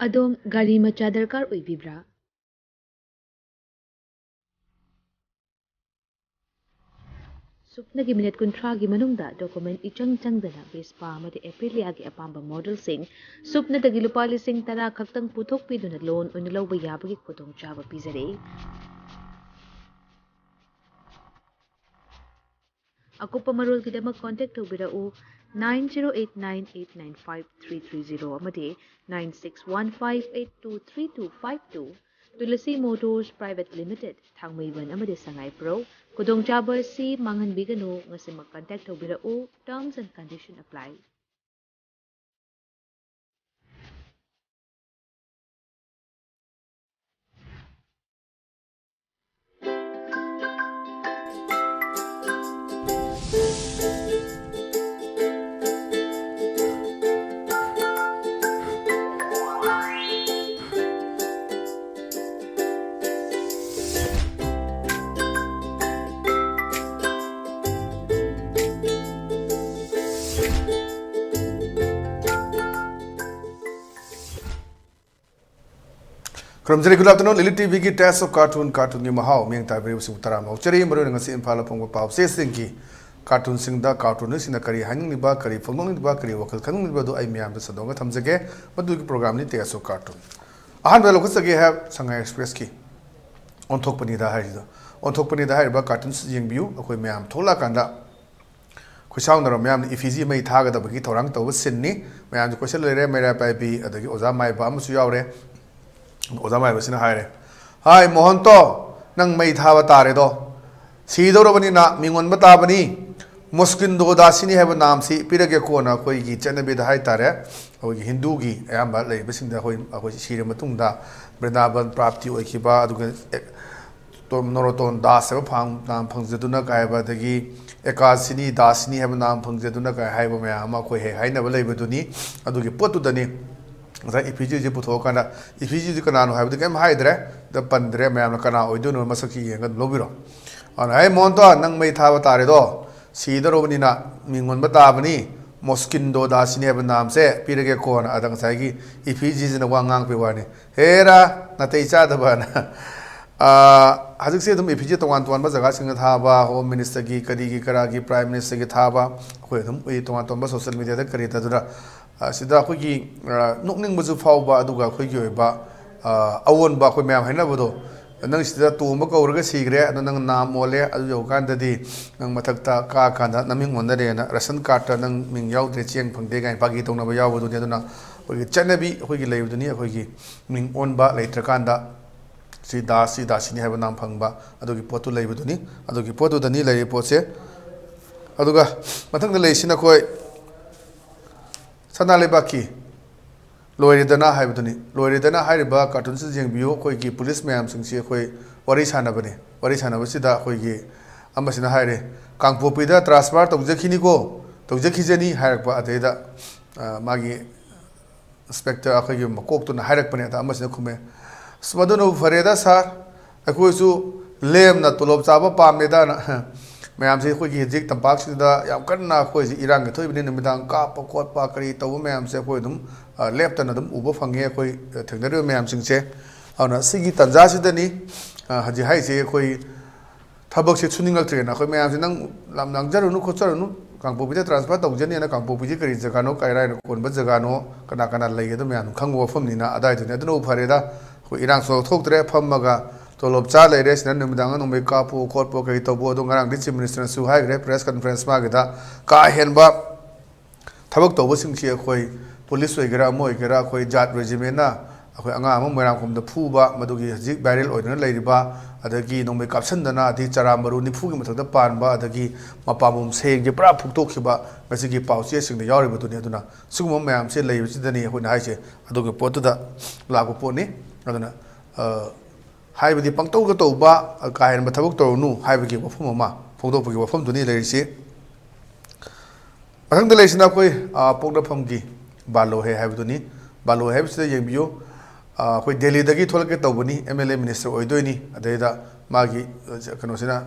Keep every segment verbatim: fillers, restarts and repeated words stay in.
ꯑꯗꯣꯝ ꯒꯥꯔꯤ ꯃꯆꯥ ꯗꯔꯀꯥꯔ ꯑꯣꯏꯕꯤꯕ꯭ꯔꯥ? ꯁꯨꯞꯅꯒꯤ ꯃꯤꯅꯤꯠ ꯀꯨꯟꯊ꯭ꯔꯥꯒꯤ ꯃꯅꯨꯡꯗ ꯗꯣꯀꯨꯃꯦꯟ ꯏꯆꯪ ꯆꯪꯗꯅ ꯚꯦꯁꯄꯥ ꯑꯃꯗꯤ ꯑꯦꯄ꯭ꯔꯤꯂꯤꯌꯥꯒꯤ ꯑꯄꯥꯝꯕ ꯃꯣꯗꯦꯜꯁꯤꯡ ꯁꯨꯞꯅꯗꯒꯤ ꯂꯨꯄꯥ ꯂꯤꯁꯤꯡ ꯇꯔꯥ ꯈꯛꯇꯪ ꯄꯨꯊꯣꯛꯄꯤꯗꯨꯅ ꯂꯣꯟ ꯑꯣꯏꯅ ꯂꯧꯕ ꯌꯥꯕꯒꯤ ꯈꯨꯗꯣꯡꯆꯥꯕ ꯄꯤꯖꯔꯤ꯫ ꯑꯀꯨꯞꯄ ꯃꯔꯣꯜꯒꯤꯗꯃꯛ ꯀꯣꯟꯇꯦꯛ ꯇꯧꯕꯤꯔꯛꯎ, nine zero eight nine eight nine five three three zero ꯑꯃꯗꯤ nine six one five eight two three two five two꯫ Tulsi motors private limited, Thangmeiband ꯑꯃꯗꯤ ꯁꯉꯥꯏꯄ꯭ꯔꯧ꯫ ꯈꯨꯗꯣꯡꯆꯥꯕ ꯑꯁꯤ ꯃꯥꯡꯍꯟꯕꯤꯒꯅꯨ꯫ ꯉꯁꯤꯃꯛ ꯀꯟꯇꯦꯛ ꯇꯧꯕꯤꯔꯛꯎ꯫ Terms and condition apply꯫ ꯈꯨꯔꯨꯝꯖꯔꯤ, good afternoon, lily ꯇꯤꯚꯤꯒꯤ Taste of Cartoon, ꯀꯥꯔꯇꯨꯟꯒꯤ ꯃꯍꯥꯎ ꯃꯤꯠꯌꯦꯡ ꯇꯥꯕꯤꯔꯤꯕꯁꯤꯡꯕꯨ ꯇꯔꯥꯝꯅ ꯑꯣꯛꯆꯔꯤ꯫ ꯃꯔꯨꯑꯣꯏꯅ ꯉꯁꯤ ꯏꯝꯐꯥꯜꯗ ꯐꯣꯡꯕ ꯄꯥꯎ ꯆꯦꯁꯤꯡꯒꯤ ꯀꯥꯔꯇꯨꯟꯁꯤꯡꯗ ꯀꯥꯔꯇꯨꯟꯁꯤꯡꯅ ꯀꯔꯤ ꯍꯥꯏꯅꯤꯡꯂꯤꯕ, ꯀꯔꯤ ꯐꯣꯡꯗꯣꯛꯅꯤꯡꯂꯤꯕ, ꯀꯔꯤ ꯋꯥꯈꯜ ꯈꯟꯅꯤꯡꯂꯤꯕ ꯑꯗꯨ ꯑꯩ ꯃꯌꯥꯝꯗ ꯁꯟꯗꯣꯛꯅ ꯊꯝꯖꯒꯦ꯫ ꯃꯗꯨꯒꯤ ꯄ꯭ꯔꯣꯒ꯭ꯔꯥꯝꯅꯤ Taste of Cartoon꯫ ꯑꯍꯥꯟꯕꯗ ꯂꯧꯈꯠꯆꯒꯦ ꯍꯥꯏ ꯁꯉꯥꯏ ꯑꯦꯛꯁꯄ꯭ꯔꯦꯁꯀꯤ ꯑꯣꯟꯊꯣꯛꯄꯅꯤꯗ ꯍꯥꯏꯔꯤꯗꯣ꯫ ꯑꯣꯟꯊꯣꯛꯄꯅꯤꯗ ꯍꯥꯏꯔꯤꯕ ꯀꯥꯔꯇꯨꯟꯁꯤ ꯌꯦꯡꯕꯤꯌꯨ꯫ ꯑꯩꯈꯣꯏ ꯃꯌꯥꯝ ꯊꯣꯛꯂꯛꯑꯀꯥꯟꯗ ꯈꯣꯏꯁꯥꯎꯅꯔꯕ ꯃꯌꯥꯝꯅ ꯏꯐꯤꯖꯤ ꯃꯩ ꯊꯥꯒꯗꯕꯒꯤ ꯊꯧꯔꯥꯡ ꯇꯧꯕ ꯁꯤꯟꯅꯤ꯫ ꯃꯌꯥꯝꯁꯨ ꯀꯣꯏꯁꯟ ꯂꯩꯔꯦ, ꯃꯩꯔꯥ ꯄꯥꯏꯕꯤ, ꯑꯗꯒꯤ ꯑꯣꯖꯥ ꯃꯥꯏꯕ ꯑꯃꯁꯨ ꯌꯥꯎꯔꯦ꯫ ꯑꯣꯖꯥ ꯃꯥꯏꯕꯁꯤꯅ ꯍꯥꯏꯔꯦ, "ꯍꯥꯏ ꯃꯣꯍꯟꯇꯣ, ꯅꯪ ꯃꯩ ꯊꯥꯕ ꯇꯥꯔꯦꯗꯣ, ꯁꯤꯗꯧꯔꯕꯅꯤꯅ ꯃꯤꯉꯣꯟꯕ ꯇꯥꯕꯅꯤ꯫ ꯃꯨꯁꯀꯤꯟꯗꯣ ꯗꯥꯁꯤꯅꯤ ꯍꯥꯏꯕ ꯅꯥꯝꯁꯤ ꯄꯤꯔꯒꯦ ꯀꯣꯟꯅ ꯑꯩꯈꯣꯏꯒꯤ ꯆꯠꯅꯕꯤꯗ ꯍꯥꯏꯇꯥꯔꯦ, ꯑꯩꯈꯣꯏꯒꯤ ꯍꯤꯟꯗꯨꯒꯤ ꯑꯌꯥꯝꯕ ꯂꯩꯔꯤꯕꯁꯤꯡꯗ ꯑꯩꯈꯣꯏ, ꯑꯩꯈꯣꯏ ꯁꯤꯔ ꯃꯇꯨꯡꯗ ꯕ꯭ꯔꯤꯟꯗꯥꯕꯟ ꯄ꯭ꯔꯥꯞꯇꯤ ꯑꯣꯏꯈꯤꯕ, ꯑꯗꯨꯒ ꯑꯦ, ꯇꯣꯝ ꯅꯣꯔꯣꯇꯣꯟ ꯗꯥꯁ ꯍꯥꯏꯕ ꯐꯥꯡ-, ꯅꯥꯝ ꯐꯪꯖꯗꯨꯅ ꯀꯥꯏ ꯍꯥꯏꯕ, ꯑꯗꯒꯤ ꯑꯦꯀꯥꯁꯤꯅꯤ ꯗꯥꯁꯤꯅꯤ ꯍꯥꯏꯕ ꯅꯥꯝ ꯐꯪꯖꯗꯨꯅ ꯀꯥꯏ ꯍꯥꯏꯕ ꯃꯌꯥꯝ ꯑꯃ ꯑꯩꯈꯣꯏ ꯍꯦꯛ ꯍꯥꯏꯅꯕ ꯂꯩꯕꯗꯨꯅꯤ꯫ ꯑꯗꯨꯒꯤ ꯄꯣꯠꯇꯨꯗꯅꯤ ꯉꯁꯥꯏ ꯏꯐꯤꯖꯤꯁꯤ ꯄꯨꯊꯣꯛꯑꯀꯥꯟꯗ, ꯏꯐꯤꯖꯤꯁꯤ ꯀꯅꯥꯅꯣ ꯍꯥꯏꯕꯗꯤ ꯀꯔꯤꯝ ꯍꯥꯏꯗ꯭ꯔꯦ, ꯗ ꯄꯟꯗ꯭ꯔꯦ, ꯃꯌꯥꯝꯅ ꯀꯅꯥ ꯑꯣꯏꯗꯣꯏꯅꯣ ꯃꯁꯛꯁꯤ ꯌꯦꯡꯉꯒ ꯑꯗꯨꯝ ꯂꯧꯕꯤꯔꯣ꯫ ꯑꯗꯨꯅ, "ꯍꯦ ꯃꯣꯍꯟꯇꯣ, ꯅꯪ ꯃꯩ ꯊꯥꯕ ꯇꯥꯔꯦꯗꯣ, ꯁꯤꯗꯧꯔꯕꯅꯤꯅ ꯃꯤꯉꯣꯟꯕ ꯇꯥꯕꯅꯤ, ꯃꯣꯁꯀꯤꯟꯗꯣ ꯗꯥꯁꯤꯅꯤ ꯍꯥꯏꯕ ꯅꯥꯝꯁꯦ ꯄꯤꯔꯒꯦꯀꯣꯅ꯫ ꯑꯗ ꯉꯁꯥꯏꯒꯤ ꯏꯐꯤꯖꯤꯁꯤꯅ ꯋꯥ ꯉꯥꯡꯕꯒꯤ ꯋꯥꯅꯤ, "ꯍꯦꯔꯥ, ꯅꯥꯇꯩ ꯆꯥꯗꯕꯅ"꯫ ꯑꯥ, ꯍꯧꯖꯤꯛꯁꯦ ꯑꯗꯨꯝ ꯏꯐꯤꯖꯤ ꯇꯣꯉꯥꯟ ꯇꯣꯉꯥꯟꯕ ꯖꯒꯥꯁꯤꯡꯗ ꯊꯥꯕ, ꯍꯣꯝ ꯃꯤꯅꯤꯁꯇꯔꯒꯤ, ꯀꯔꯤꯒꯤ, ꯀꯔꯥꯒꯤ, ꯄ꯭ꯔꯥꯏꯝ ꯃꯤꯅꯤꯁꯇꯔꯒꯤ ꯊꯥꯕ, ꯑꯩꯈꯣꯏ ꯑꯗꯨꯝ ꯎꯏ ꯇꯣꯉꯥꯟ ꯇꯣꯉꯥꯟꯕ ꯁꯣꯁꯤꯌꯦꯜ ꯃꯤꯗꯤꯌꯥꯗ ꯀꯔꯤ ꯇꯧꯗꯅ꯫ ꯑ, ꯁꯤꯗ ꯑꯩꯈꯣꯏꯒꯤ, ꯑ, ꯅꯣꯛꯅꯤꯡꯕꯁꯨ ꯐꯥꯎꯕ, ꯑꯗꯨꯒ ꯑꯩꯈꯣꯏꯒꯤ ꯑꯣꯏꯕ, ꯑ, ꯑꯑꯣꯟꯕ ꯑꯩꯈꯣꯏ ꯃꯌꯥꯝ ꯍꯥꯏꯅꯕꯗꯣ, "ꯅꯪ ꯁꯤꯗ ꯇꯣꯝꯕ ꯀꯧꯔꯒ ꯁꯤꯈ꯭ꯔꯦ, ꯑꯗꯣ ꯅꯪ ꯅꯥꯝ ꯑꯣꯜꯂꯦ, ꯑꯗꯨ ꯌꯧꯀꯥꯟꯗꯗꯤ ꯅꯪ ꯃꯊꯛꯇ ꯀꯥꯀꯥꯟꯗ ꯅꯃꯤꯡ ꯑꯣꯟꯅꯔꯦꯅ, ꯔꯦꯁꯟ ꯀꯥꯔꯠꯇ ꯅꯪ ꯃꯤꯡ ꯌꯥꯎꯗ꯭ꯔꯦ, ꯆꯦꯡ ꯐꯪꯗꯦ" ꯀꯥꯏꯅ ꯐꯥꯒꯤ ꯇꯧꯅꯕ ꯌꯥꯎꯕꯗꯨꯅꯤ꯫ ꯑꯗꯨꯅ ꯑꯩꯈꯣꯏꯒꯤ ꯆꯠꯅꯕꯤ ꯑꯩꯈꯣꯏꯒꯤ ꯂꯩꯕꯗꯨꯅꯤ, ꯑꯩꯈꯣꯏꯒꯤ ꯃꯤꯡ ꯑꯣꯟꯕ ꯂꯩꯇ꯭ꯔꯀꯥꯟꯗ ꯁꯤ ꯗꯥꯁ, ꯁꯤ ꯗꯥꯁꯤꯅꯤ ꯍꯥꯏꯕ ꯅꯥꯝ ꯐꯪꯕ ꯑꯗꯨꯒꯤ ꯄꯣꯠꯇꯨ ꯂꯩꯕꯗꯨꯅꯤ, ꯑꯗꯨꯒꯤ ꯄꯣꯠꯇꯨꯗꯅꯤ ꯂꯩꯔꯤꯕ ꯄꯣꯠꯁꯦ꯫ ꯑꯗꯨꯒ ꯃꯊꯪꯗ ꯂꯩꯔꯤꯁꯤꯅ ꯑꯩꯈꯣꯏ ꯁꯅꯥ ꯂꯩꯕꯥꯛꯀꯤ "ꯂꯣꯏꯔꯦꯗꯅ" ꯍꯥꯏꯕꯗꯨꯅꯤ꯫ "ꯂꯣꯏꯔꯦꯗꯅ" ꯍꯥꯏꯔꯤꯕ ꯀꯥꯔꯇꯨꯟꯁꯤꯗ ꯌꯦꯡꯕꯤꯌꯨ꯫ ꯑꯩꯈꯣꯏꯒꯤ ꯄꯨꯂꯤꯁ ꯃꯌꯥꯝꯁꯤꯡꯁꯤ ꯑꯩꯈꯣꯏ ꯋꯥꯔꯤ ꯁꯥꯟꯅꯕꯅꯤ꯫ ꯋꯥꯔꯤ ꯁꯥꯟꯅꯕꯁꯤꯗ ꯑꯩꯈꯣꯏꯒꯤ ꯑꯃꯁꯤꯅ ꯍꯥꯏꯔꯦ, "ꯀꯥꯡꯄꯣꯛꯄꯤꯗ ꯇ꯭ꯔꯥꯟꯁꯐꯔ ꯇꯧꯖꯈꯤꯅꯤꯀꯣ, ꯇꯧꯖꯈꯤꯖꯅꯤ" ꯍꯥꯏꯔꯛꯄ꯫ ꯑꯗꯩꯗ, ꯑ, ꯃꯥꯒꯤ ꯏꯟꯁꯄꯦꯛꯇꯔ ꯑꯩꯈꯣꯏꯒꯤ ꯃꯀꯣꯛꯇꯨꯅ ꯍꯥꯏꯔꯛꯄꯅꯦ꯫ ꯑꯗ ꯑꯃꯁꯤꯅ ꯈꯨꯝꯃꯦ, "ꯑꯁ, ꯃꯗꯨꯅꯕꯨ ꯐꯔꯦꯗ ꯁꯥꯔ, ꯑꯩꯈꯣꯏꯁꯨ ꯂꯦꯝꯅ ꯇꯣꯂꯣꯞ ꯆꯥꯕ ꯄꯥꯝꯃꯦꯗꯅ"꯫ ꯃꯌꯥꯝꯁꯦ ꯑꯩꯈꯣꯏꯒꯤ ꯍꯧꯖꯤꯛ ꯇꯝꯄꯥꯛꯁꯤꯗ ꯌꯥꯝ ꯀꯟꯅ ꯑꯩꯈꯣꯏ ꯍꯧꯖꯤꯛ ꯏꯔꯥꯡꯒꯤ ꯊꯣꯛꯏꯕꯅꯤ, ꯅꯨꯃꯤꯗꯥꯡ ꯀꯥꯞꯄ ꯈꯣꯠꯄ ꯀꯔꯤ ꯇꯧꯕ ꯃꯌꯥꯝꯁꯦ ꯑꯩꯈꯣꯏ ꯑꯗꯨꯝ, ꯑ, ꯂꯦꯞꯇꯅ ꯑꯗꯨꯝ ꯎꯕ ꯐꯪꯉꯦ ꯑꯩꯈꯣꯏ, ꯑ, ꯊꯦꯡꯅꯔꯤꯕ ꯃꯌꯥꯝꯁꯤꯡꯁꯦ꯫ ꯑꯗꯨꯅ ꯁꯤꯒꯤ ꯇꯥꯟꯖꯥꯁꯤꯗꯅꯤ, ꯑ, ꯍꯧꯖꯤꯛ ꯍꯥꯏꯔꯤꯁꯦ ꯑꯩꯈꯣꯏ ꯊꯕꯛꯁꯦ ꯁꯨꯅꯤꯡꯉꯛꯇ꯭ꯔꯦꯅ ꯑꯩꯈꯣꯏ ꯃꯌꯥꯝꯁꯦ, "ꯅꯪ ꯂꯝ ꯂꯥꯡꯖꯔꯨꯅꯨ ꯈꯣꯠꯆꯔꯨꯅꯨ, ꯀꯥꯡꯄꯣꯛꯄꯤꯗ ꯇ꯭ꯔꯥꯟꯁꯐꯔ ꯇꯧꯖꯅꯤꯅ, ꯀꯥꯡꯄꯣꯛꯄꯤꯁꯦ ꯀꯔꯤ ꯖꯒꯥꯅꯣ, ꯀꯥꯏꯔꯥꯏꯅ ꯀꯣꯟꯕ ꯖꯒꯥꯅꯣ, ꯀꯅꯥ ꯀꯅꯥ ꯂꯩꯒꯦ, ꯑꯗꯨ ꯃꯌꯥꯝꯗꯣ ꯈꯪꯕ ꯋꯥꯐꯝꯅꯤꯅ ꯑꯗꯥꯏꯗꯨꯅꯤ꯫ ꯑꯗꯨꯅꯕꯨ ꯐꯔꯦꯗ, ꯑꯩꯈꯣꯏ ꯏꯔꯥꯡ ꯁꯣꯛ ꯊꯣꯛꯇ꯭ꯔꯦ, ꯐꯝꯃꯒ ꯇꯣꯂꯣꯞ ꯆꯥ ꯂꯩꯔꯦ, ꯁꯤꯅ ꯅꯨꯃꯤꯗꯥꯡ ꯅꯣꯡꯃꯩ ꯀꯥꯞꯄꯨ ꯈꯣꯠꯄꯨ ꯀꯔꯤ ꯇꯧꯕꯨ", ꯑꯗꯣ ꯉꯔꯥꯡꯗꯤ ꯆꯤꯐ ꯃꯤꯅꯤꯁꯇꯔꯅꯁꯨ ꯍꯥꯏꯈ꯭ꯔꯦ ꯄ꯭ꯔꯦꯁ ꯀꯟꯐꯔꯦꯟꯁ ꯃꯥꯒꯤꯗ, ꯀꯥ ꯍꯦꯟꯕ ꯊꯕꯛ ꯇꯧꯕꯁꯤꯡꯁꯤ ꯑꯩꯈꯣꯏ ꯄꯨꯂꯤꯁ ꯑꯣꯏꯒꯦꯔꯥ ꯑꯃ ꯑꯣꯏꯒꯦꯔꯥ, ꯑꯩꯈꯣꯏ ꯖꯥꯠ ꯔꯦꯖꯤꯃꯦꯟꯅ ꯑꯩꯈꯣꯏ ꯑꯉꯥꯡ ꯑꯃ ꯃꯣꯏꯔꯥꯡꯈꯣꯝꯗ ꯐꯨꯕ, ꯃꯗꯨꯒꯤ ꯍꯧꯖꯤꯛ ꯚꯥꯏꯔꯦꯜ ꯑꯣꯏꯗꯨꯅ ꯂꯩꯔꯤꯕ, ꯑꯗꯒꯤ ꯅꯣꯡꯃꯩ ꯀꯥꯞꯁꯤꯟꯗꯅ, ꯑꯗꯒꯤ ꯆꯔꯥ ꯃꯔꯨ ꯅꯤꯐꯨꯒꯤ ꯃꯊꯛꯇ ꯄꯥꯟꯕ, ꯑꯗꯒꯤ ꯃꯄꯥꯝꯕꯣꯝ ꯁꯦꯡꯁꯦ ꯄꯨꯔꯥ ꯐꯨꯛꯇꯣꯛꯈꯤꯕ, ꯉꯁꯤꯒꯤ ꯄꯥꯎꯆꯦꯁꯤꯡꯗ ꯌꯥꯎꯔꯤꯕꯗꯨꯅꯤ꯫ ꯑꯗꯨꯅ ꯁꯤꯒꯨꯝꯕ ꯃꯌꯥꯝꯁꯦ ꯂꯩꯕꯁꯤꯗꯅꯤ ꯑꯩꯈꯣꯏꯅ ꯍꯥꯏꯁꯦ ꯑꯗꯨꯒꯤ ꯄꯣꯠꯇꯨꯗ ꯂꯥꯛꯄ ꯄꯣꯠꯅꯤ꯫ ꯑꯗꯨꯅ, ꯑ, ꯍꯥꯏꯕꯗꯤ ꯄꯪꯇꯧꯗ ꯇꯧꯕ, ꯀꯥ ꯍꯦꯟꯕ ꯊꯕꯛ ꯇꯧꯔꯨꯅꯨ ꯍꯥꯏꯕꯒꯤ ꯋꯥꯐꯝ ꯑꯃ ꯐꯣꯡꯗꯣꯛꯄꯒꯤ ꯋꯥꯐꯝꯗꯨꯅꯤ ꯂꯩꯔꯤꯁꯤ꯫ ꯃꯊꯪꯗ ꯂꯩꯔꯤꯁꯤꯅ ꯑꯩꯈꯣꯏ, ꯑ, ꯄꯣꯛꯅꯐꯝꯒꯤ ꯕꯥꯂꯣ ꯍꯦ ꯍꯥꯏꯕꯗꯨꯅꯤ꯫ ꯕꯥꯂꯣ ꯍꯦ ꯍꯥꯏꯕꯁꯤꯗ ꯌꯦꯡꯕꯤꯌꯨ, ꯑ, ꯑꯩꯈꯣꯏ ꯗꯦꯜꯂꯤꯗꯒꯤ ꯊꯣꯛꯂꯛꯀꯦ ꯇꯧꯕꯅꯤ, ꯑꯦꯝ ꯑꯦꯜ ꯑꯦ ꯃꯤꯅꯤꯁꯇꯔ ꯑꯣꯏꯗꯣꯏꯅꯤ꯫ ꯑꯗꯩꯗ ꯃꯥꯒꯤ, ꯑ, ꯀꯩꯅꯣꯁꯤꯅ,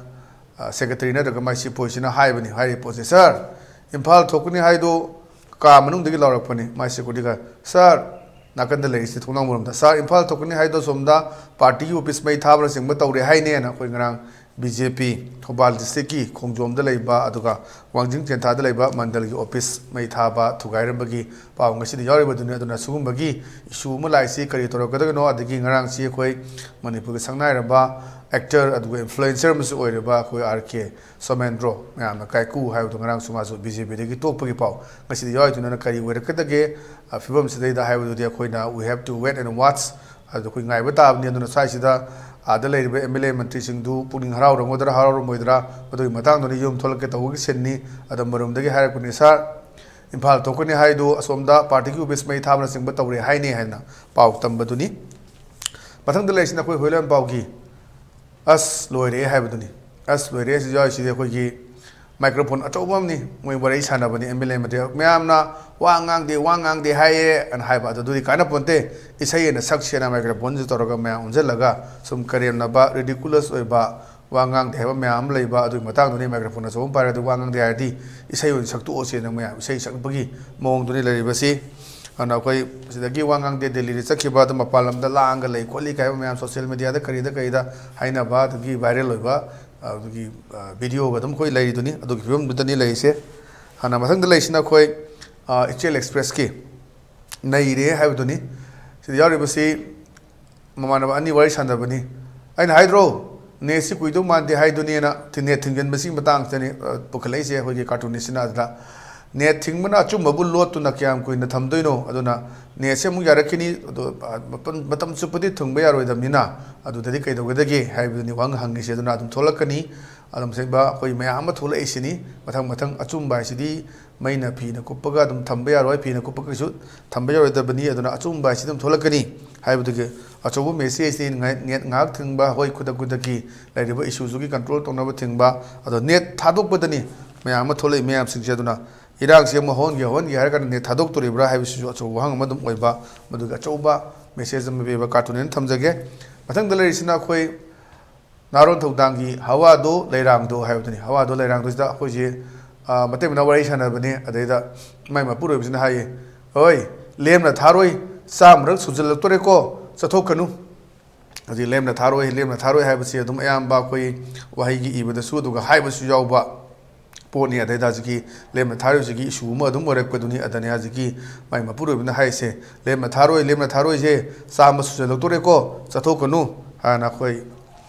ꯑ, ꯁꯦꯀ꯭ꯔꯦꯇꯔꯤ ꯅꯠꯇ꯭ꯔꯒ ꯃꯥꯏ ꯁꯤꯄꯣꯏꯁꯤꯅ ꯍꯥꯏꯕꯅꯤ, ꯍꯥꯏꯔꯤꯕ ꯄꯣꯠꯁꯦ, "ꯁꯥꯔ, ꯏꯝꯐꯥꯜ ꯊꯣꯛꯀꯅꯤ ꯍꯥꯏꯗꯣ ꯀꯥ ꯃꯅꯨꯡꯗꯒꯤ ꯂꯥꯎꯔꯛꯄꯅꯤ ꯃꯥꯏ security guard, "Sir, ꯅꯥꯀꯟꯗ ꯂꯩꯔꯤꯁꯤ ꯊꯣꯡꯅꯥꯎ ꯃꯔꯣꯝꯗ, Sir, ꯏꯝꯐꯥꯜ ꯊꯣꯛꯀꯅꯤ ꯍꯥꯏꯗꯣ ꯁꯣꯝꯗ ꯄꯥꯔꯇꯤꯒꯤ ꯑꯣꯐꯤꯁ ꯃꯩ ꯊꯥꯕꯅꯆꯤꯡꯕ ꯇꯧꯔꯦ ꯍꯥꯏꯅꯦꯅ" ꯑꯩꯈꯣꯏ ꯉꯔꯥꯡ B J P ꯊꯧꯕꯥꯜ ꯗꯤꯁꯇ꯭ꯔꯤꯛꯀꯤ ꯈꯣꯡꯖꯣꯝꯗ ꯂꯩꯕ ꯑꯗꯨꯒ ꯋꯥꯡꯖꯤꯡ ꯇꯦꯟꯊꯥꯗ ꯂꯩꯕ ꯃꯟꯗꯜꯒꯤ ꯑꯣꯐꯤꯁ ꯃꯩ ꯊꯥꯕ ꯊꯨꯒꯥꯏꯔꯝꯕꯒꯤ ꯄꯥꯎ ꯉꯁꯤꯗꯤ ꯌꯥꯎꯔꯤꯕꯗꯨꯅꯤ꯫ ꯑꯗꯨꯅ ꯁꯤꯒꯨꯝꯕꯒꯤ issue ꯑꯃ ꯂꯥꯛꯏꯁꯤ ꯀꯔꯤ ꯇꯧꯔꯛꯀꯗꯣꯏꯅꯣ? ꯑꯗꯒꯤ ꯉꯔꯥꯡꯁꯤ ꯑꯩꯈꯣꯏ ꯃꯅꯤꯄꯨꯔꯒꯤ ꯁꯛꯅꯥꯏꯔꯕ actor ꯑꯗꯨꯒ influencer ꯑꯃꯁꯨ ꯑꯣꯏꯔꯤꯕ ꯑꯩꯈꯣꯏ R K ꯁꯣꯃꯦꯟꯗ꯭ꯔꯣ, ꯃꯌꯥꯝꯅ ꯀꯥꯏꯀꯨ ꯍꯥꯏꯕꯗꯣ, ꯉꯔꯥꯡꯁꯨ ꯃꯥꯁꯨ B J P ꯗꯒꯤ ꯇꯣꯛꯄꯒꯤ ꯄꯥꯎ ꯉꯁꯤꯗꯤ ꯌꯥꯎꯔꯤꯗꯨꯅ ꯀꯔꯤ ꯑꯣꯏꯔꯛꯀꯗꯒꯦ, ꯑ, ꯐꯤꯕꯝꯁꯤꯗꯩꯗ ꯍꯥꯏꯕꯗꯨꯗꯤ ꯑꯩꯈꯣꯏꯅ we have to wait and watch, ꯑꯗꯨ ꯑꯩꯈꯣꯏ ꯉꯥꯏꯕ ꯇꯥꯕꯅꯤ꯫ ꯑꯗꯨꯅ ꯁ꯭ꯋꯥꯏꯁꯤꯗ ꯑꯥꯗ ꯂꯩꯔꯤꯕ M L A ꯃꯟꯇ꯭ꯔꯤꯁꯤꯡꯗꯨ ꯄꯨꯛꯅꯤꯡ ꯍꯔꯥꯎꯔꯝꯒꯗ꯭ꯔꯥ ꯍꯔꯥꯎꯔꯝꯃꯣꯏꯗ꯭ꯔꯥ, ꯃꯗꯨꯒꯤ ꯃꯇꯥꯡꯗꯨꯅ ꯌꯨꯝ ꯊꯣꯛꯂꯛꯀꯦ ꯇꯧꯕꯒꯤ ꯁꯤꯟꯅꯤ꯫ ꯑꯗꯣ ꯃꯔꯨꯝꯗꯒꯤ ꯍꯥꯏꯔꯛꯄꯅꯤ, "Sir, ꯏꯝꯐꯥꯜ ꯊꯣꯛꯀꯅꯤ ꯍꯥꯏꯗꯨ ꯑꯁꯣꯝꯗ ꯄꯥꯔꯇꯤꯒꯤ ꯑꯣꯐꯤꯁ ꯃꯩ ꯊꯥꯕꯅꯆꯤꯡꯕ ꯇꯧꯔꯦ ꯍꯥꯏꯅꯦ" ꯍꯥꯏꯅ ꯄꯥꯎ ꯇꯝꯕꯗꯨꯅꯤ꯫ ꯃꯊꯪꯗ ꯂꯩꯔꯤꯁꯤꯅ ꯑꯩꯈꯣꯏ ꯍꯨꯏꯂꯦꯟ ꯄꯥꯎꯒꯤ "ꯑꯁ ꯂꯣꯏꯔꯦ" ꯍꯥꯏꯕꯗꯨꯅꯤ꯫ "ꯑꯁ ꯂꯣꯏꯔꯦ" ꯁꯤ ꯌꯥꯎꯔꯤꯁꯤꯗꯤ ꯑꯩꯈꯣꯏꯒꯤ microphone ꯑꯆꯧꯕ ꯑꯃꯅꯤ, ꯃꯣꯏ ꯋꯥꯔꯤ ꯁꯥꯟꯅꯕꯅꯤ, M L A ꯃꯟꯇ꯭ꯔꯤ ꯃꯌꯥꯝꯅ "ꯋꯥ ꯉꯥꯡꯗꯦ, ꯋꯥ ꯉꯥꯡꯗꯦ" ꯍꯥꯏꯌꯦ ꯑꯅ ꯍꯥꯏꯕ꯫ ꯑꯗꯨ ꯑꯗꯨꯗꯤ ꯀꯥꯟꯅꯄꯣꯟꯇꯦ꯫ ꯏꯁꯩ ꯑꯅ ꯁꯛꯁꯦꯅ microphone ꯁꯤ ꯇꯧꯔꯒ ꯃꯌꯥꯝ ꯑꯣꯟꯁꯤꯜꯂꯒ ꯁꯨꯝ ꯀꯔꯦꯝꯅꯕ, ridiculous ꯑꯣꯏꯕ, ꯋꯥ ꯉꯥꯡꯗꯦ ꯍꯥꯏꯕ ꯃꯌꯥꯝ ꯑꯃ ꯂꯩꯕ, ꯑꯗꯨꯒꯤ ꯃꯇꯥꯡꯗꯨꯅꯤ꯫ Microphone ꯑꯆꯧꯕ ꯑꯃ ꯄꯥꯏꯔꯒ "ꯋꯥ ꯉꯥꯡꯗꯦ" ꯍꯥꯏꯔꯗꯤ ꯏꯁꯩ ꯑꯣꯏꯅ ꯁꯛꯇꯣꯛꯑꯁꯦꯅ ꯃꯌꯥꯝ ꯏꯁꯩ ꯁꯛꯄꯒꯤ ꯃꯑꯣꯡꯗꯨꯅꯤ ꯂꯩꯔꯤꯕꯁꯤ꯫ ꯑꯗꯨꯅ ꯑꯩꯈꯣꯏ ꯁꯤꯗꯒꯤ ꯋꯥ ꯉꯥꯡꯗꯦ, ꯗꯦꯜꯂꯤꯗ ꯆꯠꯈꯤꯕ, ꯑꯗꯨ ꯃꯄꯥꯟ ꯂꯝꯗ ꯂꯥꯡꯒ ꯂꯩ ꯈꯣꯠꯂꯤ ꯀꯥꯏꯕ ꯃꯌꯥꯝ social media ꯗ ꯀꯔꯤꯗ ꯀꯔꯤꯗ ꯍꯥꯏꯅꯕ, ꯑꯗꯨꯒꯤ viral ꯑꯣꯏꯕ, ꯑꯗꯨꯒꯤ, ꯑ, video ꯒ ꯑꯗꯨꯝ ꯑꯩꯈꯣꯏ ꯂꯩꯔꯤꯗꯨꯅꯤ꯫ ꯑꯗꯨꯒꯤ ꯐꯤꯕꯝꯗꯨꯗꯅꯤ ꯂꯩꯔꯤꯁꯦ꯫ ꯍꯥꯟꯅ ꯃꯊꯪꯗ ꯂꯩꯔꯤꯁꯤꯅ ꯑꯩꯈꯣꯏ, ꯑ, ꯏꯆꯦꯜ Express ꯀꯤ "ꯅꯩꯔꯦ" ꯍꯥꯏꯕꯗꯨꯅꯤ꯫ ꯁꯤꯗ ꯌꯥꯎꯔꯤꯕꯁꯤ ꯃꯃꯥꯟꯅꯕ ꯑꯅꯤ ꯋꯥꯔꯤ ꯁꯥꯟꯅꯕꯅꯤ꯫ ꯑꯩꯅ ꯍꯥꯏꯗ꯭ꯔꯣ, "Net ꯁꯤ ꯀꯨꯏꯗꯧ ꯃꯥꯟꯗꯦ" ꯍꯥꯏꯗꯨꯅꯤꯅ꯫ ꯊꯤ-, net ꯊꯤꯡꯖꯤꯟꯕꯁꯤꯒꯤ ꯃꯇꯥꯡꯁꯤꯗꯅꯤ, ꯑ, ꯄꯨꯈꯠꯂꯛꯏꯁꯦ ꯑꯩꯈꯣꯏꯒꯤ cartoonist ꯁꯤꯅ꯫ ꯑꯗꯨꯗ net ꯊꯤꯡꯕꯅ ꯑꯆꯨꯝꯕꯕꯨ ꯂꯣꯠꯇꯨꯅ ꯀꯌꯥꯝ ꯀꯨꯏꯅ ꯊꯝꯗꯣꯏꯅꯣ? ꯑꯗꯨꯅ net ꯁꯦ ꯑꯃꯨꯛ ꯌꯥꯔꯛꯈꯤꯅꯤ, ꯑꯗꯣ, ꯑ, ꯃꯇꯝ, ꯃꯇꯝ ꯆꯨꯞꯄꯗꯤ ꯊꯤꯡꯕ ꯌꯥꯔꯣꯏꯗꯕꯅꯤꯅ, ꯑꯗꯨꯗꯗꯤ ꯀꯩꯗꯧꯒꯗꯒꯦ ꯍꯥꯏꯕꯗꯨꯅꯤ ꯋꯥꯍꯪ ꯍꯪꯉꯤꯁꯦ꯫ ꯑꯗꯨꯅ ꯑꯗꯨꯝ ꯊꯣꯛꯂꯛꯀꯅꯤ꯫ ꯑꯗꯨꯝ ꯁꯦꯡꯕ ꯑꯩꯈꯣꯏ ꯃꯌꯥꯝ ꯑꯃ ꯊꯣꯛꯂꯛꯏꯁꯤꯅꯤ꯫ ꯃꯊꯪ ꯃꯊꯪ ꯑꯆꯨꯝꯕ ꯍꯥꯏꯁꯤꯗꯤ ꯃꯩꯅ ꯐꯤꯅ ꯀꯨꯞꯄꯒ ꯑꯗꯨꯝ ꯊꯝꯕ ꯌꯥꯔꯣꯏ, ꯐꯤꯅ ꯀꯨꯞꯄꯒꯁꯨ ꯊꯝꯕ ꯌꯥꯔꯣꯏꯗꯕꯅꯤ꯫ ꯑꯗꯨꯅ ꯑꯆꯨꯝꯕ ꯍꯥꯏꯁꯤ ꯑꯗꯨꯝ ꯊꯣꯛꯂꯛꯀꯅꯤ ꯍꯥꯏꯕꯗꯨꯒꯤ ꯑꯆꯧꯕ message ꯅꯤ꯫ ꯉꯥꯏ-, net ꯉꯥꯏꯍꯥꯛ ꯊꯤꯡꯕ, ꯍꯣꯏ, ꯈꯨꯗꯛ ꯈꯨꯗꯛꯀꯤ ꯂꯩꯔꯤꯕ issue ꯁꯤꯒꯤ control ꯇꯧꯅꯕ ꯊꯤꯡꯕ, ꯑꯗꯣ net ꯊꯥꯗꯣꯛꯄꯗꯅꯤ ꯃꯌꯥꯝ ꯑꯃ ꯊꯣꯛꯂꯛꯏ ꯃꯌꯥꯝꯁꯤꯡꯁꯦ꯫ ꯑꯗꯨꯅ ꯏꯔꯥꯡꯁꯤ ꯑꯃꯨꯛ ꯍꯧꯍꯟꯒꯦ, ꯍꯧꯍꯟꯒꯦ ꯍꯥꯏꯔ ꯀꯥꯟꯗ net ꯊꯥꯗꯣꯛꯇꯣꯔꯤꯕ꯭ꯔꯥ ꯍꯥꯏꯕꯁꯤꯁꯨ ꯑꯆꯧꯕ ꯋꯥꯍꯪ ꯑꯃ ꯑꯗꯨꯝ ꯑꯣꯏꯕ, ꯃꯗꯨꯒꯤ ꯑꯆꯧꯕ message ꯑꯃ ꯄꯤꯕ cartoon ꯅꯦꯅ ꯊꯝꯖꯒꯦ꯫ ꯃꯊꯪꯗ ꯂꯩꯔꯤꯁꯤꯅ ꯑꯩꯈꯣꯏ ꯅꯍꯥꯔꯣꯜ ꯊꯧꯗꯥꯡꯒꯤ "ꯍꯋꯥꯗꯣ ꯂꯩꯔꯥꯡꯗꯣ" ꯍꯥꯏꯕꯗꯨꯅꯤ꯫ "ꯍꯋꯥꯗꯣ ꯂꯩꯔꯥꯡꯗꯣ" ꯁꯤꯗ ꯑꯩꯈꯣꯏꯁꯦ, ꯑ, ꯃꯇꯩ ꯃꯅꯥꯎ ꯋꯥꯔꯤ ꯁꯥꯟꯅꯕꯅꯤ꯫ ꯑꯗꯩꯗ ꯃꯥꯏ ꯃꯄꯨꯔꯣꯏꯕꯁꯤꯅ ꯍꯥꯏꯌꯦ, "ꯍꯣꯏ, ꯂꯦꯝꯅ ꯊꯥꯔꯣꯏ ꯆꯥꯝꯃꯔꯛ ꯁꯨꯖꯜꯂꯛꯇꯣꯔꯦꯀꯣ, ꯆꯠꯊꯣꯛꯀꯅꯨ"꯫ ꯍꯧꯖꯤꯛ ꯂꯦꯝꯅ ꯊꯥꯔꯣꯏ, ꯂꯦꯝꯅ ꯊꯥꯔꯣꯏ ꯍꯥꯏꯕꯁꯤ ꯑꯗꯨꯝ ꯑꯌꯥꯝꯕ ꯑꯩꯈꯣꯏ ꯋꯥꯍꯩꯒꯤ ꯏꯕꯗꯁꯨ ꯑꯗꯨꯒ ꯍꯥꯏꯕꯁꯨ ꯌꯥꯎꯕ ꯄꯣꯠꯅꯤ꯫ ꯑꯗꯩꯗ ꯍꯧꯖꯤꯛꯀꯤ ꯂꯦꯝꯅ ꯊꯥꯔꯣꯏꯁꯤꯒꯤ issue ꯑꯃ ꯑꯗꯨꯝ ꯑꯣꯏꯔꯛꯄꯗꯨꯅꯤ꯫ ꯑꯗꯅꯦ ꯍꯧꯖꯤꯛꯀꯤ ꯃꯥꯏ ꯃꯄꯨꯔꯣꯏꯕꯅ ꯍꯥꯏꯁꯦ, "ꯂꯦꯝꯅ ꯊꯥꯔꯣꯏ, ꯂꯦꯝꯅ ꯊꯥꯔꯣꯏꯁꯦ ꯆꯥꯝꯃ ꯁꯨꯖꯜꯂꯛꯇꯣꯔꯦꯀꯣ, ꯆꯠꯊꯣꯛꯀꯅꯨ" ꯍꯥꯏꯅ ꯑꯩꯈꯣꯏ,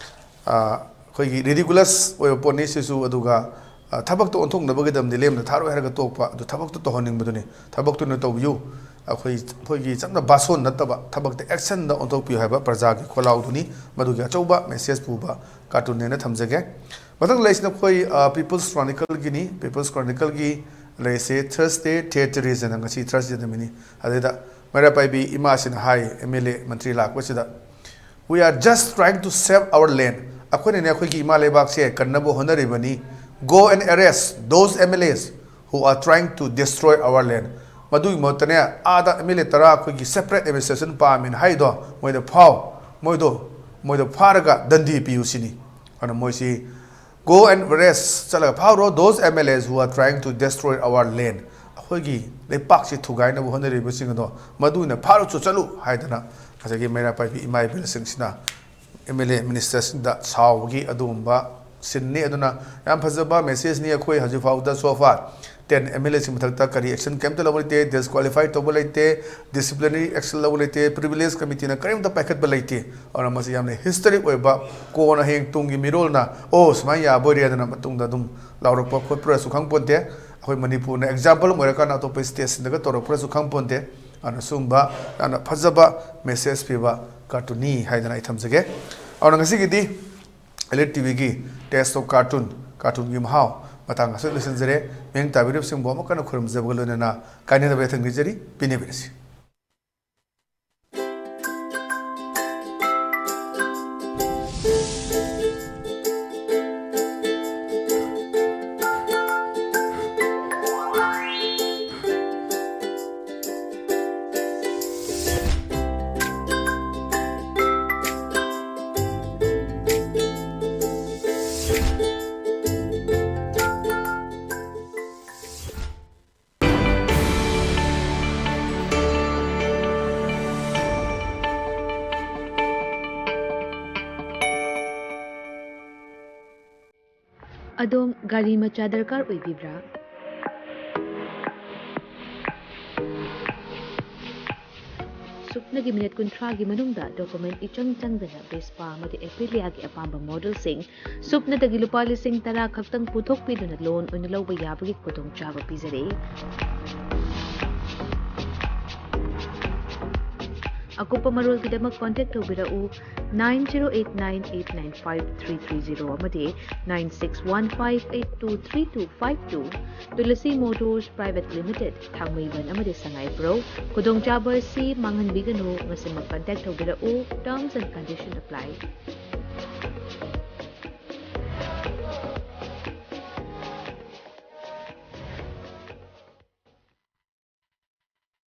ꯑ, ꯑꯩꯈꯣꯏꯒꯤ ridiculous ꯑꯣꯏꯕ ꯄꯣꯠꯅꯤ ꯁꯤꯁꯨ꯫ ꯑꯗꯨꯒ, ꯑ, ꯊꯕꯛꯇ ꯑꯣꯟꯊꯣꯛꯅꯕꯒꯤꯗꯃꯛꯇꯤ ꯂꯦꯝꯅ ꯊꯥꯔꯣꯏ ꯍꯥꯏꯔꯒ ꯇꯣꯛꯄ, ꯑꯗꯨ ꯊꯕꯛꯇ ꯇꯧꯍꯟꯅꯤꯡꯕꯗꯨꯅꯤ꯫ ꯊꯕꯛꯇꯨꯅ ꯇꯧꯕꯤꯌꯨ꯫ ꯑꯩꯈꯣꯏ, ꯑꯩꯈꯣꯏꯒꯤ ꯆꯝꯅ ꯚꯥꯁꯣꯟ ꯅꯠꯇꯕ, ꯊꯕꯛꯇ actionꯗ ꯑꯣꯟꯊꯣꯛꯄꯤꯌꯨ ꯍꯥꯏꯕ ꯄ꯭ꯔꯖꯥꯒꯤ ꯈꯣꯜꯂꯥꯎꯗꯨꯅꯤ꯫ ꯃꯗꯨꯒꯤ ꯑꯆꯧꯕ message ꯄꯨꯕ cartoonꯅꯦꯅ ꯊꯝꯖꯒꯦ꯫ ꯃꯊꯪ ꯂꯩꯔꯤꯁꯤꯅ ꯑꯩꯈꯣꯏ, ꯑ, People's Chronicleꯒꯤꯅꯤ꯫ People's Chronicleꯒꯤ ꯂꯩꯔꯤꯁꯦ Thursday Theatres ꯍꯥꯏꯅ, ꯉꯁꯤ Thursday ꯅꯨꯃꯤꯠꯅꯤ꯫ ꯑꯗꯩꯗ ꯃꯩꯔꯥ ꯄꯥꯏꯕꯤ ꯏꯃꯥꯁꯤꯅ ꯍꯥꯏ, MLA Mantri ꯂꯥꯛꯄꯁꯤꯗ, "We are just trying to save our land." ꯑꯩꯈꯣꯏꯅꯅꯦ ꯑꯩꯈꯣꯏꯒꯤ ꯏꯃꯥ ꯂꯩꯕꯥꯛꯁꯦ ꯀꯟꯅꯕ ꯍꯣꯠꯅꯔꯤꯕꯅꯤ꯫ "Go and arrest those MLAs who are trying to destroy our land." ꯃꯗꯨꯒꯤ ꯃꯍꯨꯠꯇꯅꯦ, ꯑꯥꯗ MLA ꯇꯔꯥ ꯑꯩꯈꯣꯏꯒꯤ separate administration ꯄꯥꯝꯃꯦꯅ ꯍꯥꯏꯗꯣ, ꯃꯣꯏꯗ ꯐꯥꯎ, ꯃꯣꯏꯗꯣ, ꯃꯣꯏꯗꯣ ꯐꯥꯔꯒ ꯗꯟꯗꯤ ꯄꯤꯌꯨ ꯁꯤꯅꯤ꯫ ꯑꯗꯨꯅ ꯃꯣꯏꯁꯤ "Go and arrest", ꯆꯠꯂꯒ ꯐꯥꯎꯔꯣ, "those MLAs who are trying to destroy our land." ꯑꯩꯈꯣꯏꯒꯤ ꯂꯩꯄꯥꯛꯁꯤ ꯊꯨꯒꯥꯏꯅꯕ ꯍꯣꯠꯅꯔꯤꯕꯁꯤꯡ ꯑꯗꯣ, ꯃꯗꯨ ꯑꯣꯏꯅ ꯐꯥꯔꯨꯆꯣ, ꯆꯠꯂꯨ ꯍꯥꯏꯗꯅ ꯉꯁꯥꯏꯒꯤ ꯃꯩꯔꯥ ꯄꯥꯏꯕꯤ ꯏꯃꯥ ꯏꯕꯦꯜꯁꯤꯡꯁꯤꯅ MLA ministerꯁꯤꯡꯗ ꯁꯥꯎꯕꯒꯤ ꯑꯗꯨꯒꯨꯝꯕ sceneꯅꯤ꯫ ꯑꯗꯨꯅ ꯌꯥꯝ ꯐꯖꯕ messageꯅꯤ꯫ ꯑꯩꯈꯣꯏ ꯍꯧꯖꯤꯛ ꯐꯥꯎꯕꯗ so far ten MLAꯁꯤꯡ ꯃꯊꯛꯇ ꯀꯔꯤ action ꯀꯩꯝꯇ ꯂꯧꯕ ꯂꯩꯇꯦ, disqualify ꯇꯧꯕ ꯂꯩꯇꯦ, disciplinary action ꯂꯧꯕ ꯂꯩꯇꯦ, privilege committeeꯅ ꯀꯔꯤꯝꯇ ꯄꯥꯏꯈꯠꯄ ꯂꯩꯇꯦ꯫ ꯑꯗꯨꯅ ꯃꯁꯤ ꯌꯥꯝꯅ historic ꯑꯣꯏꯕ, ꯀꯣꯟꯅ ꯍꯌꯦꯡ ꯇꯨꯡꯒꯤ ꯃꯤꯔꯣꯜꯅ, "ꯑꯣ, ꯁꯨꯃꯥꯏꯅ ꯌꯥꯕ ꯑꯣꯏꯔꯦ" ꯑꯗꯨꯅ ꯃꯇꯨꯡꯗ ꯑꯗꯨꯝ ꯂꯥꯎꯔꯛꯄ ꯈꯣꯠꯄ꯭ꯔꯁꯨ ꯈꯪꯄꯣꯟꯇꯦ꯫ ꯑꯩꯈꯣꯏ ꯃꯅꯤꯄꯨꯔꯅ example ꯑꯃ ꯑꯣꯏꯔꯀꯥꯟꯗ ꯑꯇꯣꯞꯄ stateꯁꯤꯡꯗꯒ ꯇꯧꯔꯛꯄ꯭ꯔꯁꯨ ꯈꯪꯄꯣꯟꯇꯦ꯫ ꯑꯗꯨꯅ ꯁꯨꯝꯕ ꯌꯥꯝꯅ ꯐꯖꯕ message ꯄꯤꯕ cartoonꯅꯤ ꯍꯥꯏꯗꯅ ꯑꯩ ꯊꯝꯖꯒꯦ꯫ ꯑꯗꯨꯅ ꯉꯁꯤꯒꯤꯗꯤ Elite TVꯒꯤ Taste of Cartoon, cartoonꯒꯤ ꯃꯍꯥꯎ ꯃꯇꯥꯡ ꯑꯁꯤꯗ ꯂꯣꯏꯁꯤꯟꯖꯔꯦ꯫ ꯃꯤꯠꯌꯦꯡ ꯇꯥꯕꯤꯔꯤꯕꯁꯤꯡꯕꯨ ꯑꯃꯨꯛ ꯍꯟꯅ ꯈꯨꯔꯨꯝꯖꯕꯒ ꯂꯣꯏꯅꯅ ꯀꯥꯏꯅꯗꯕ ꯌꯥꯊꯪ ꯅꯤꯖꯔꯤ꯫ ꯄꯦꯟꯅꯕꯤꯔꯁꯤ꯫ ꯑꯗꯣꯝ ꯒꯥꯔꯤ ꯃꯆꯥ ꯗꯔꯀꯥꯔ ꯑꯣꯏꯕꯤꯕ꯭ꯔꯥ? ꯁꯨꯞꯅꯒꯤ ꯃꯤꯅꯤꯠ ꯀꯨꯟꯊ꯭ꯔꯥꯒꯤ ꯃꯅꯨꯡꯗ ꯗꯣꯀꯨꯃꯦꯟ ꯏꯆꯪ ꯆꯪꯗꯅ ꯚꯦꯁꯄꯥ ꯑꯃꯗꯤ ꯑꯦꯄꯤꯂꯤꯌꯥꯒꯤ ꯑꯄꯥꯝꯕ ꯃꯣꯗꯦꯜꯁꯤꯡ ꯁꯨꯞꯅꯗꯒꯤ ꯂꯨꯄꯥ ꯂꯤꯁꯤꯡ ꯇꯔꯥ ꯈꯛꯇꯪ ꯄꯨꯊꯣꯛꯄꯤꯗꯨꯅ ꯂꯣꯟ ꯑꯣꯏꯅ ꯂꯧꯕ ꯌꯥꯕꯒꯤ ꯈꯨꯗꯣꯡꯆꯥꯕ ꯄꯤꯖꯔꯤ꯫ ꯑꯀꯨꯞꯄ ꯃꯔꯣꯜꯒꯤꯗꯃꯛ ꯀꯣꯟꯇꯦꯛ ꯇꯧꯕꯤꯔꯛꯎ nine zero eight nine eight nine five three three zero ꯑꯃꯗꯤ nine six one five eight two three two five two. Tulsi motors private limited, Thangmeiband ꯑꯃꯗꯤ ꯁꯉꯥꯏꯄ꯭ꯔꯧ꯫ ꯈꯨꯗꯣꯡꯆꯥꯕ ꯑꯁꯤ ꯃꯥꯡꯍꯟꯕꯤꯒꯅꯨ꯫ ꯉꯁꯤꯃꯛ ꯀꯟꯇꯦꯛ ꯇꯧꯕꯤꯔꯛꯎ꯫ Terms and condition apply.